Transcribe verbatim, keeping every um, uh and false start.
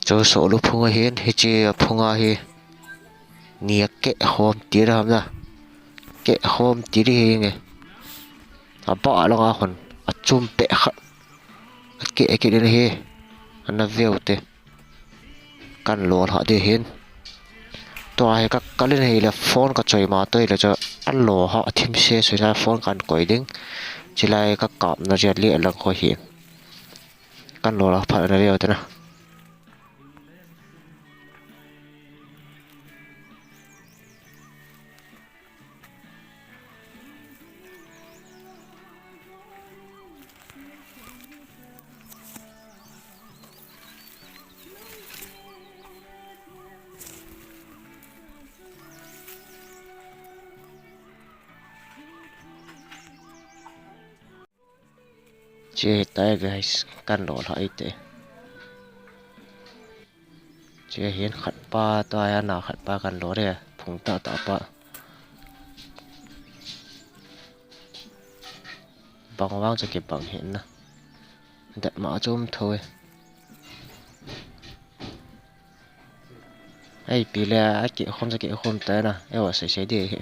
Chu sohlu phung ahin, hiche aphung ahi. Ni akeh khom tir ham na. Keh khom tir hi nge. Abah langa khun achum peh khat. Akeh, akeh din hi. Ana veu te. Kan lo lha di hin. Tua hi ka, ka len hi le phone ka choi ma toi le chu a lo ha thim se sui sa phone kan koi ding. Chilai ka kap na ria le lang ko hi. Kan lo lha phat na veu te na. Che tai guys, kan lo lha ite. Che hin khat pa to ya na khat pa kan lo re, phung ta ta pa. Bang vang cha ke bang hin na. Dat ma chum tho e. Ei, pi le, a keh khom cha keh khom ta na. Ei, wa sei sei di hi.